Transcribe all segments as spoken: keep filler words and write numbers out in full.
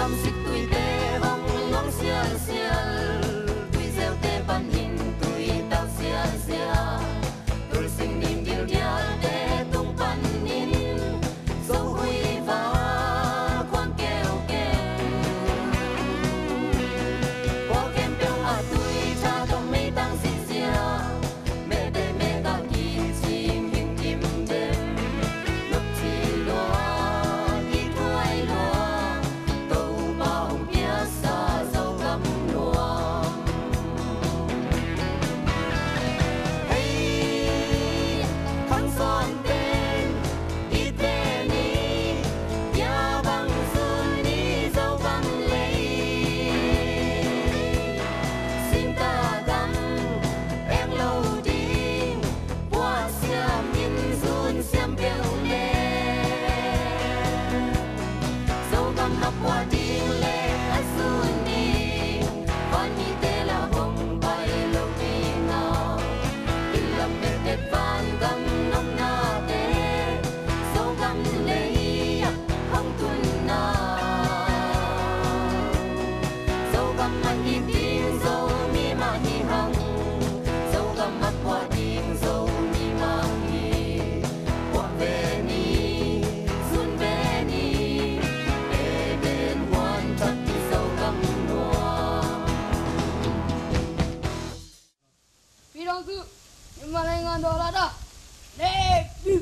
Sik tuite hong nuang sialsial, tui zelte panin tui tak sialsial, tul sing ding gildialte tung panin, zo hui va khuang keukeu. Pua khempeuh a tui tha tawh meitang sisia, mete meta kicing hing kim dem. Nopci lua, i thuai lua, Topa hong piaksa Zogam lua. Hei, khang sawnte, i te ni, tia bang zun ni Zogam lei. Singta gam eng lo ding, pua siam in zun siam peuh le. Zogam a pua ding le a zun ding, van mite la hong pai lo ding a, i lam pekpek van gam nopnate, Zogam lei ah hong tunna. Zogam mah hi ding, Zomi mah hi hang, Zogam a pua ding, Zomi mah hi. Pua ve ni, zun ve ni, Eden huan thak hi Zogam lua. Pi dong su, ni ma lai ngan do la da. Nei, pi.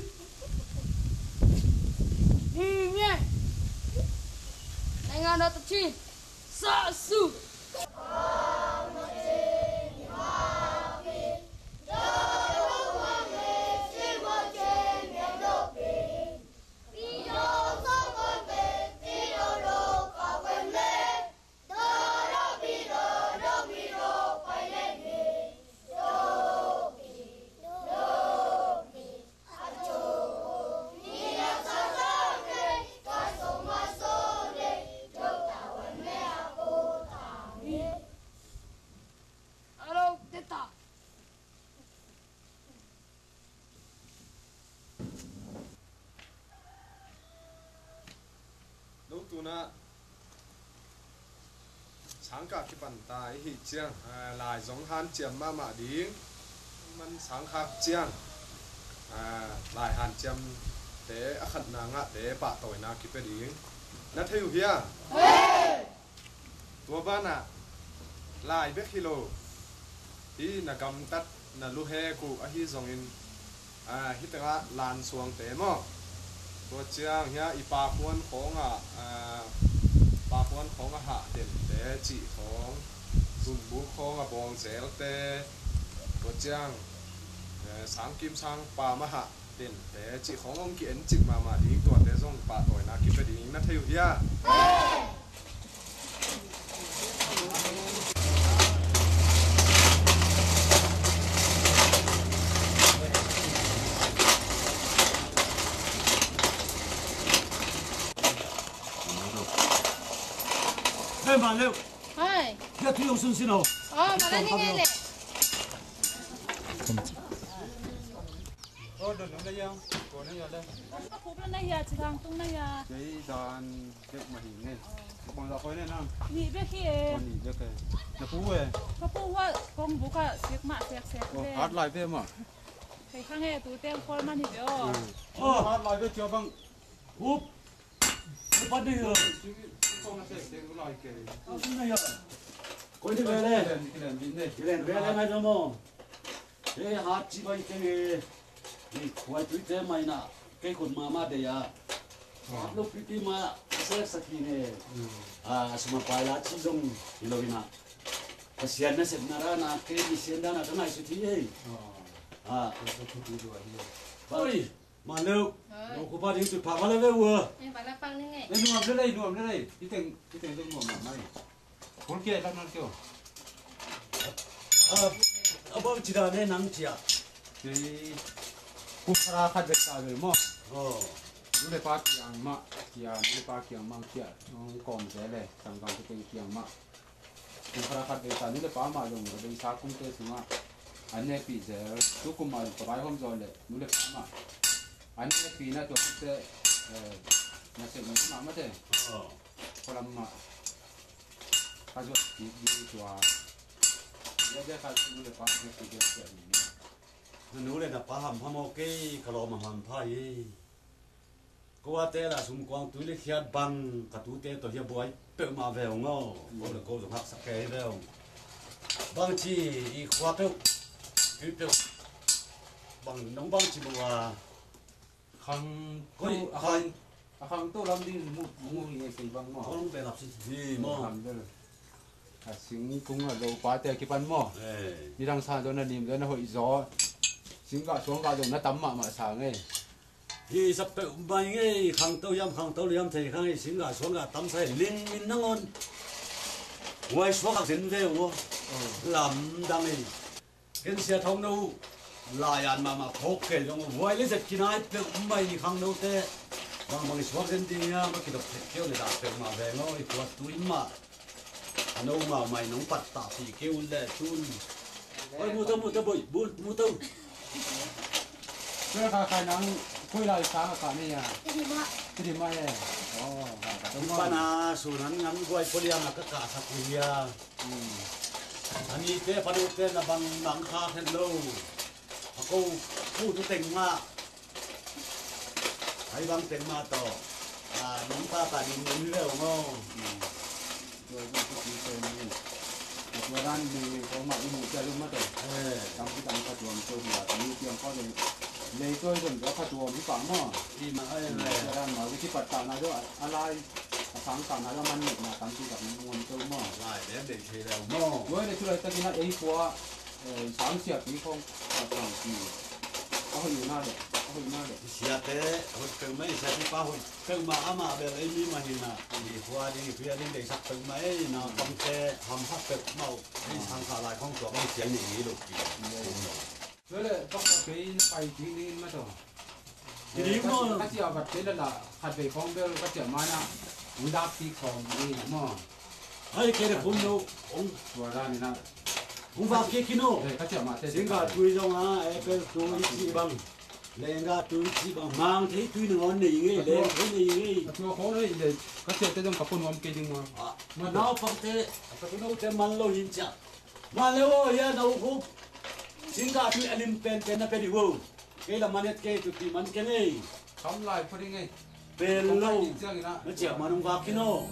Ni mie. Lai ngan do ta chi. Sa su. Lo tuna sangkah kipan ta i hih ciang, aa, lai zong hanciam mahmah ding. Man sangkah ciang, aa, lai hanciamte a khatna ngahte pahtawina kipia ding. Na thei uh hia? Tua banah lai bek hi lo, hih na gamtat na luhek uh ahi zongin, aa, hih tengah lansuangte maw, tua ciang hiah i pakuan khawngah, aa, pakuan khawngah hah tente cih khawng, zunbuk khawngah bawngzelte, tua ciang, eh, sangkim sangpam a hah tente cih khawng hong ki-en cik mahmah ding, tuate zong pahtawina kipia ding. Na thei uh hia? Hei, man leu. Hai. Hia tui hong sun sin o. Oh, ma la ni ngei le. Ka khup la na hia, ci gang tung na hia. Kei dan bek mah hi ngei. Bang za khoi ne nang. Nih bek hi e. Oh, nih bek e. Na pu e. Ka pu hua kong buk ah sek mah sek sek. Oh, ve. Hat lai ve mah. Kei khang e, tu teng kol man hi ve o. Oh, hat lai ve cia bang. Hup. Hup pan ding hi. Kong na sek sek lai kei. Koi ding ve le. Kilen, kilen, kilen. Kilen ve le ngai zo mo. Hei, hat ci bai teng e. Ni khuai tuite maina kei khut mama dei a. Hat lo pipi ma a sek sak hi ne. A suma pai la ci zong hi lo ina. Pasian na sepna dana kei Pasian dana ka ngaihsut hi ei. A. Oi, man leu. Lo khupa ding tut pha pha le ve ua. Ei, nuam le lei, nuam le lei. Hi teng, hi teng zong nuam mahmah hi. Kul kia, i lam nal kio. A, a bang ci dan e nang cia. Kei, kul thara khat vek ta vei maw. Oh. Nu le pa kiang mah, kia, nu le pa kiang mah kia. Nong kawm zel e, sanggam te kiang mah. Kul thara khat vek ta, nu le pa mah zong, a vei sa kumte sungah. An nekpih zel, tu kum mah zong, ka vaihawm zaw le, nu le pa mah. An nekpih na tua kumte, eh, na sek mah mah te. Oh. Khualam mah. Ka zuat kik ding tua. Bia bia ka zuat nu le pa bia kik bia kik ding. Na nu le na pa hampha maw, kei ka lawm a hampha hi. Ko a te la sum kuang tui le khiat bang ka tute tawh hi a buai peuhmah ve ung aw. Ko le ko zong haksa kei hi ve ung. Bang ci i khua peuh tui peuh bang nong bang ci bang a. Khang koi to, a khang, a khang to lam ding mu, mu hi e kei bang maw. Kong belap si hi maw. Khang bel. A singkung a lo pa te kipan maw. Eh. Midang sa do na nim do na hoih zaw. Singkah suangkah do na tam mahmah sa ngei. Hi sa peuh mai ngei, khang to hiam, khang to hiam thei khang ngei, singkah suangkah tam sa hi ling min nangon. Huai suangkah zen ve uh. Oh. Lamdang ngei. Ken sia thong no uh, lai an mahmah phawk kei zong uh, huai le zet kinai peuh mai ni khang note. Bangbang i suak den ding a, ma kidok thek keu le dah peuhmah veng aw, i puat tu in mah. A no mahmah i nong pat tahpih keu le tun. Oi, mu to, mu to, boih, mu, mu to. Kue kha khai nang, koi lai sang a kha nei a. Tidi mah. Tidi mah e. Oh, ha, ka tung mah. Pana, sunan ngan guai poliam a ka kahsak uh hia. Hmm. A nite, a nute na bang mah kha khen lo. A ko, ko tu teng mah. Ai bang teng mah tawh. A, nong pa pa ding nong leu maw. Hmm. Tua, tua, tua, tua, tua, tua dan ni ko mah i mu cia lu mah tawh. Eh. Tam ki tam ka tuam tua hua, ni tiang ko le. Lei tua i don tua ka tuam hi pa maw. I mah ai le. Tua dan mah, ki pat ta na tua, a lai. A sang kah na la man nih na tam ci tak nuam to maw. Lai lem deih thei leu maw. Nuai le cu lai takin a ei khua, eh, sang siapi khong a tangpi. A hoih na le, a hoih na le. Siate, a hoih peuhmah ei, siapi pa hoih peuhmah amah bel ei mi mah hi na. Ei khua ding, ei khua ding deihsak peuhmah ei, naupangte hamkhat peuhmah uh. Ei sang kah lai khong tua bang siang nih hi lo pi. Tua le, bak a kei na pai ding ding in mah tawh. Kei ding maw. Ka cia vat kei la la, khat vei khawng bel ka cia mana, hong dak kik khawng ding maw. Hai kei le phun lo, hong. Tua la ni na. Hong vak kik khin aw. Eh, ka cia mah te. Singkah tui zong a, apple tui cih bang. Lenggah tui cih bang. Mang thei tui nangawn nei ngei, leng thei nei ngei. A tua khawng le, ka cia te zong ka phun nuam kei ding maw. Ah, ma naupangte, ka tu note man lo hin cia. Mah le aw, hia na ukhup. Singkah tui a lim penpen na pia dih uh. Kei la manet kei tu ti man kei ngei. Kam lai phu ding ngei. Pel lo. Na ciah man hong vak khin aw.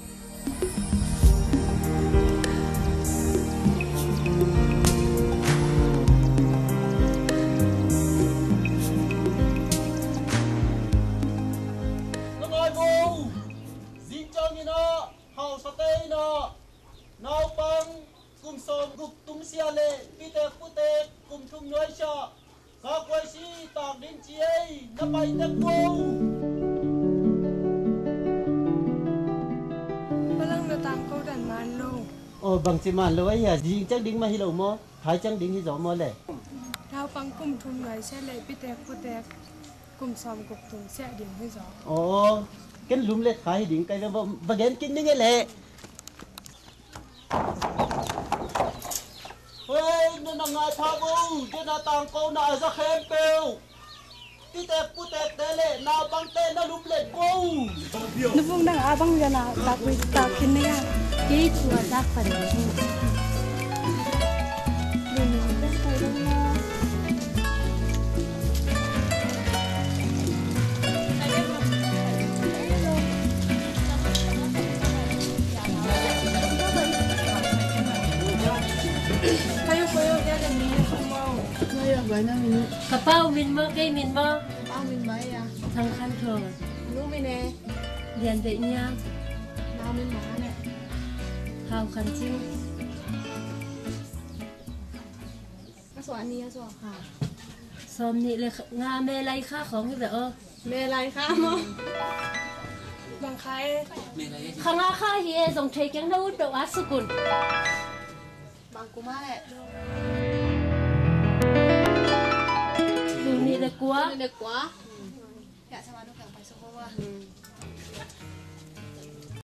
Na ngai bo. Zing ciangin ah, hausa te in ah, naupang kum sawm guk tungsiah le pitek putek kum thum nuaisiah ka kuaisi tak ding ci ei, na pai tek ko. Palang na tangko dan man lo. Aw, bangci man lo ei hia, zing ciang ding mah hi lo maw? Khai ciang ding hi zaw maw le? Naupang kum thum nuaisiah le pitek putek kum sawm guk tungsiah ding hi zaw. Aw, ken lum le khai hi ding kai va, va gen kik ning e le. Hei, na na ngai pha bo, dena tangko na a za khempeuh. Pitek putek te le naupang te na lum le bo. Na vung dang a bang dena tak wi tak khin ne ya. Kei tua tak pan. Ka pau min maw, kei min maw? Pau min maw ya? Thang Khan Thaw. Nu min e? Lian Deih Niang. Nau min maw ne? Hau Khan Cing. A suah ni a suah kha. Sawm nih le kha, nga me lai kha khawng hi ve aw. Me lai kha maw? Bang kha e? Kha nga kha hi e, zong thei keng na ut peuh a suk un. Bang kum a le? Tul nih le kua. Tul nih le kua. Hiah sama nu keng pai suk aw a.